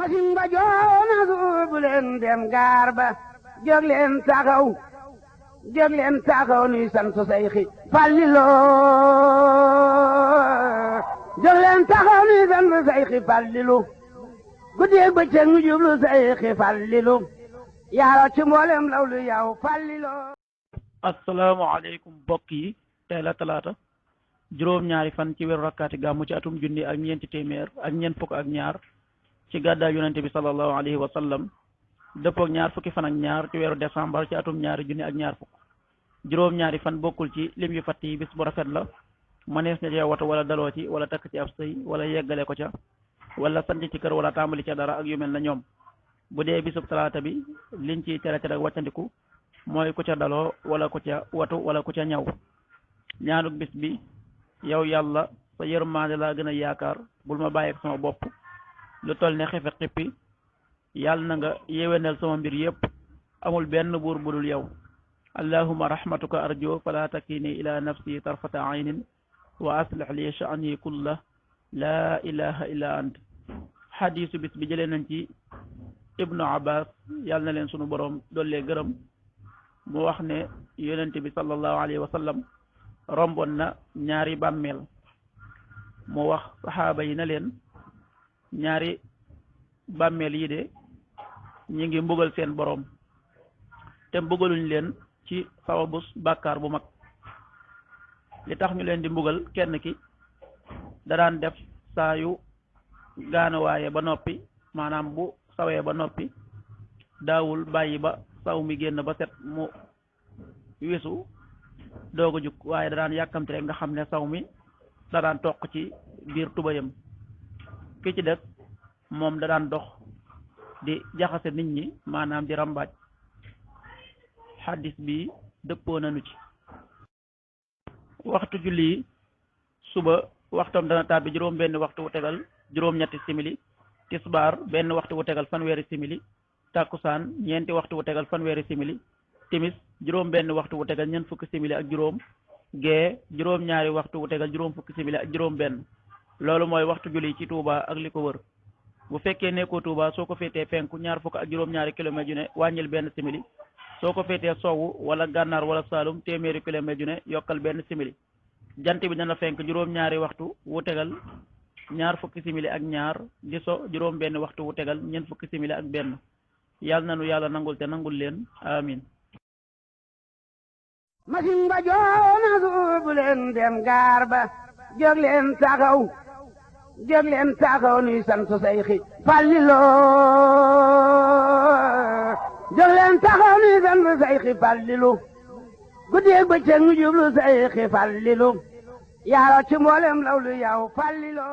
masin ba joona suubu leen dem gaar ba jóg leen taxaw nuy sant Seyxi Fallilo jóg leen taxaw nuy sant Seyxi Fallilu guddeeg bëccëg ñu jublu Seyxi Fallilu yaaro ci mboolem lawlu yow Fallilo. asalaamaaleykum mbokk yi tey la talaata juróom-ñaari fan ci weeru rakkaati gàmmu ci atum junni ak ñeenti téeméer ak ñeent fukk ak ñaar ci gàddaay yonente bi sallallahu alayhi wa sallam dëppook ñaar fukki fan ak ñaar ci weeru décembre ci atum ñaari junni ak ñaar fukk juróom-ñaari fan bokkul ci lim yu fatt yi bis bu rafet la mënees na cee watu wala daloo ci wala takk ci ab sëy wala yeggale ko ca wala sanc ci kër wala tàmbali ca dara ak yu mel na ñoom bu dee bisub talaata bi liñ ciy tere ak wàccandiku mooy ku ca daloo wala ku ca watu wala ku ca ñaw ñaanuk bis bi yow yàlla sa yërmaande laa gën a yaakaar bul ma bàyyi ak sama bopp lu toll ne xefe xippi yàlla na nga yéwénal sama mbir yépp amul benn buur budul yow allahumma rahmatuka arjo fala takini ila nafsi tarfata aynin wa aslih li sha'ni kullah laa ilaha illa ant xadiisu bis bi jëlee nañ ci ibnu abbas yàlla na leen sunu boroom dollee gërëm mu wax ne yonent bi sallallahu alayhi wa sallam rombon na ñaari bàmmeel mu wax saxaaba yi na leen ñaari bàmmeel yi de ñi ngi mbugal seen boroom te mbugaluñ leen ci sawabus bàkkaar bu mag li tax ñu leen di mbugal kenn ki da daan def saa yu gaanuwaaye ba noppi maanaam bu sawee ba noppi daawul bàyyi ba saw mi génn ba set mu wisu doog a jug waaye da daan yàkkamti rek nga xam ne saw mi da daan toq ci biir tubayam ki ci des moom da daan dox di jaxase nit ñi maanaam di rambaaj xaddis bi dëppoo nañu ci waxtu julli suba waxtam dana tàbbi juróom benn waxtu wu tegal juróom-ñetti simili tisbaar benn waxtu wu tegal fanweeri simili takkusaan ñeenti waxtu wu tegal fanweeri simili timis juróom benn waxtu wu tegal ñeent fukki simili ak juróom gee juróom-ñaari waxtu wu tegal juróom fukki simili ak juróom benn loolu mooy waxtu julli ci Touba ak li ko wër bu fekkee nekkoo Touba soo ko féetee penku ñaar fukk ak juróom-ñaari kilomètre yu ne wàññil benn simili soo ko féetee sowwu wala gànnaar wala saalum téeméeri kilomètre yu ne yokkal benn simili jant bi dana fenk juróom-ñaari waxtu wu tegal ñaar fukki simili ak ñaar di so juróom benn waxtu wu tegal ñeent fukki simili ak benn yàlla nanu yàlla nangul te nangul leen amin masin ba joona suubu leen dem gaar ba jóg leen taxaw nuy sant Seyxi Fallilo jóg leen taxaw nuy sant Seyxi Fallilu guddeeg bëccëg ñu jublu Seyxi Fallilu yaaro ci mboolem lawlu yow Fallilo